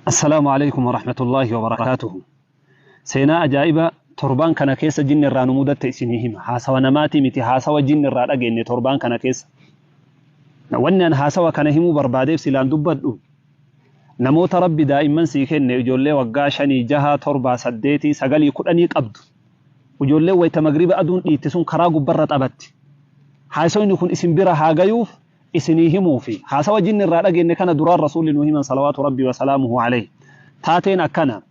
Assalaamu Aleeykum Warahmatullaahi Wabarakaatuhu. Seenaa ajaa'iba torbaan kana keessa jinni irraa nu mudatte isinii hima. Haasawa namaatii miti haasawa jinni irraa dhageenne torbaan kana keessa. Wanni an haasawa kana himuu barbaadeef silaan dubbadhu namoota Rabbi daa'imman sii kenne ijoollee waggaa shanii, jahaa, torbaa, saddeetii, sagalii, kudhanii qabdu. Ijoolleen wayta magriba aduun dhiitte sun karaa gubbarra taphatti. Haasawni kun isin bira haa gayuuf isinii himuufi. Haasawa jinni irraa dhageenne kana duraan Rasuulli nuu himan salawaatu Rabbii wa salaamuhu aleyh. Taateen akkana.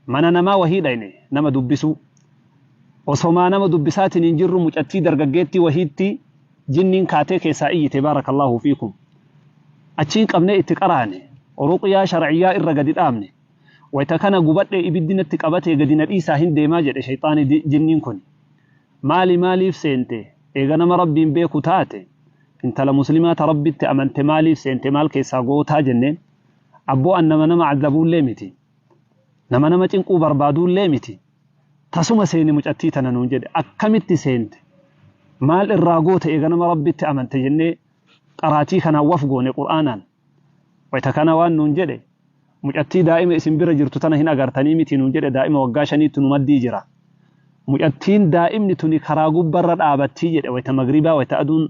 Mana namaa wahii dhayne nama dubbisuu. Osomaa nama dubbisaatiniin jirru mucattii dargaggeettii wahiitti jinniin kaatee keessaa iyyite baarakallaahu fiikum. Achiin qabnee itti qaraane. Ruqyaa shar'iyyaa irra gadi dhaabne. Wayta kana gubadhee ibiddi natti qabatee gadi na dhiisaa hin deemaa jedhe sheyxaani jinniin kuni. Maali maaliif seente? Eega nama Rabbiin beeku taate, intala muslimaa ta Rabbitti amante maaliif seente maal keessaa gootaa jenneen. Abboo an nama nama azabuullee miti. Nama nama cinquu barbaaduullee miti. Tasuma seene mucattii tana nuun jedhe. Akkamitti seente? Maal irraa goote eega nama Rabbitti amante jennee qaraatii kanaan waf goone Qur'aanaan. Wayta kana waan nuun jedhe, Mucattii daa'ima isin bira jirtu tana hin agartanii mitii nuun jedhe daa'ima waggaa shaniitu nu maddii jira. Mucattiin daa'imni tuni karaa gubbarra dhaabattii jedhe wayta magribaa wayta aduun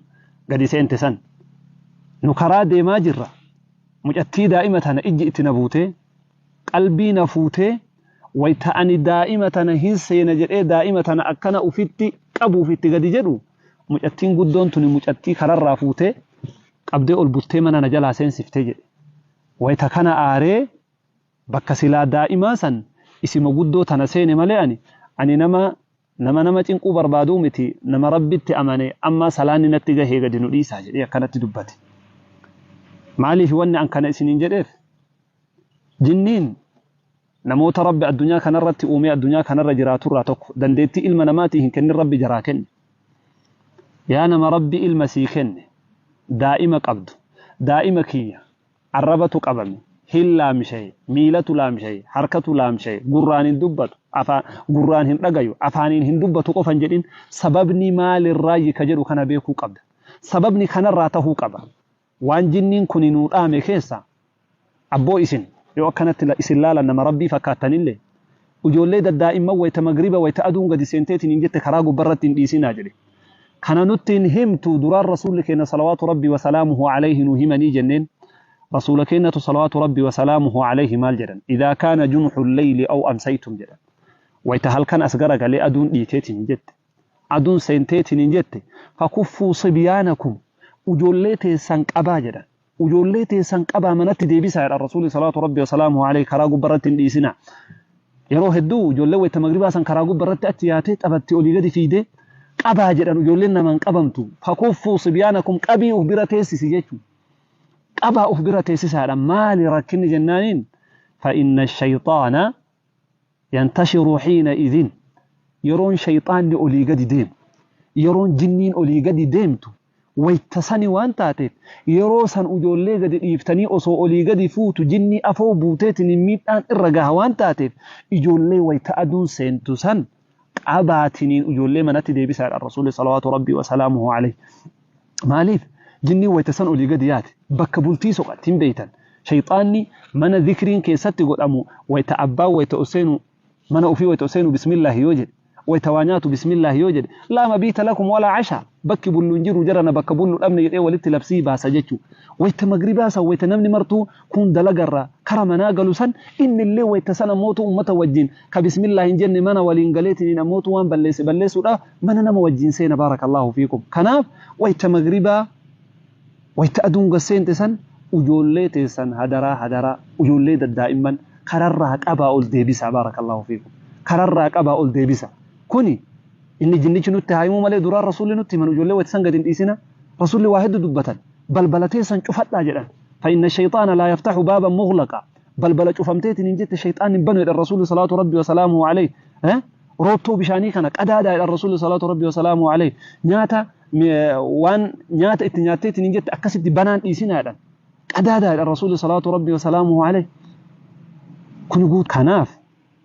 gadi seente san. Nu karaa deemaa jirra. Mucattii daa'ima tana ijji itti na buutee, qalbii na fuutee wayta ani daa'ima tana hin seena jedhee daa'ima tana akkana ufitti qabuuf itti gadi jedhu mucattiin guddoon tuni mucattii kararraa fuutee qabdee ol buttee mana na jalaa seensifte jedhe. Wayta kana aaree bakka silaa daa'imaa san isima guddoo tana seene malee ani ani nama nama nama cinquu barbaaduu miti nama Rabbitti amane amma salaanni natti gahee gadi nu dhiisaa jedhee akkanatti dubbate. Maaliif wanni an kana isiniin jedheef jinniin namoota Rabbi addunyaa kanarratti uumee addunyaa kanarra jiraaturraa tokko dandeettii ilma namaatii hin kennin Rabbi jaraa kenne. Yaa nama Rabbi ilma sii kenne daa'ima qabdu daa'ima kiyya arrabatu qabame hin laamshaye miilatu laamshaye harkatu laamshaye gurraan hin dubbatu afaan gurraan hin dhagayu afaaniin hin dubbatu qofa hin jedhin sababni maalirraayyi ka jedhu kana beekuu qabda sababni kanarraa tahuu qaba Waan jinniin kuni nuu dhaame keessa, Abboo isin, yoo akkanatti isin laalan nama Rabbii fakkaattanillee, ujoollee daddaa'imman wayta magriba wayta aduun gadi seenteetiniin jette karaa gubbarratti hin dhiisinaa jedhe. Kana nutti hin himtu duraan Rasuulli keenna salawaatu Rabbii wa salaamuhu alayhi nuu himanii jenneen, Rasuula keennatu salawaatu Rabbii wa salaamuhu alayhi maal jedhan? Idhaa kaana junhu leyli aw amsaytum jedhan. Wayta halkan as garagalee aduun dhiiteetiniin jette. aduun seenteetiniin jette fakuffuu sibyaanakum ujoollee teessan qabaa jedhan ujoollee teessan qabaa manatti deebisaa jedhan rasuulli salaatu rabbi wasalaamuhu alayhi karaa gubbarratti hin dhiisinaa yeroo hedduu ijoollee wayta magribaa san karaa gubbarratti achi yaatee taphatti olii gadi fiidee qabaa jedhan ijoolleen namaan qabamtu fakuffuu sibyaanakum qabii uf bira teessisi jechuun qabaa uf bira teessisaadha maali rakkinni jennaaniin fa inna shayxaana yantashiru hiina idhin yeroon shayxaanni olii gadi deemu yeroon jinniin olii gadi deemtu wayta sani waan taateef yeroo san ujoollee gadi dhiiftanii osoo olii gadi fuutu jinnii afoo buuteetiin miidhaan irra gaha waan taateef ijoollee wayta aduun seentu san qabaatiniin ijoollee manatti deebisaadha rasuulli salawaatu rabbii wasalaamuhu alayhi Maaliif? Jinniin wayta san olii gadi yaate. Bakka bultii soqatti hin beeytan. Shayxaanni mana zikriin keessatti godhamu wayta abbaan wayta ol seenu mana ufii wayta ol seenu bismillaahi yoo jedhe wayta waa nyaatu bismillaahi yoo jedhe laa mabiita lakum walaa cashaa bakki bullu hin jiru jarana bakka bullu dhabne jedhee walitti labsii baasa jechuu. Wayta magribaa san wayta namni martuu kuun dalagarraa kara manaa galu san innillee wayta san ammootu ummata wajjin ka bismillaahi hin jenne mana waliin galeetiniin ammootu waan balleesse balleessuudhaaf mana nama wajjiin seena baarakallaahu fiikum kanaaf wayta magribaa wayta aduun gad seente san ujoollee teessan hadaraa hadaraa ujoollee daddaa'imman kararraa qabaa ol deebisaa baarakallaahu fiikum kararraa qabaa ol deebisa kuni inni jinnichi nutti haa himuu malee duraan rasuulli nutti himan ujoollee wayta san gad hin dhiisina rasuulli waa hedduu dubbatan balbala teessan cufadhaa jedhan fa inna shayxaana laa yaftaxu baaban mughlaqa balbala cufamteetiin hin jette shayxaanni hin banu jedhan rasuulli salaatu rabbi wasalaamuhu alayhi roottoo bishaanii kana qadaadaa jedhan rasuulli salaatu rabbi wasalaamuhu alayhi nyaata waan nyaata itti nyaatteetiin hin jette akkasitti banaan dhiisinaa jedhan qadaadaa jedhan rasuulli salaatu rabbi wasalaamuhu alayhi kuni guut kanaaf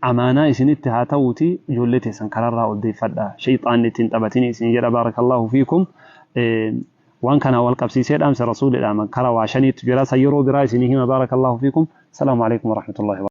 amaanaa isinitti haa ta'uuti ijoollee teessan kararraa ol deeffadha shayxaanni ittiin taphatini isin jedha baarakallaahu fiikum waan kana wal qabsiisee dhaamsa rasuulli dhaaman kara waa shaniitu jira san yeroo biraa isinii hima baarakallaahu fiikum. Salaamu alaikum warahmatullahi.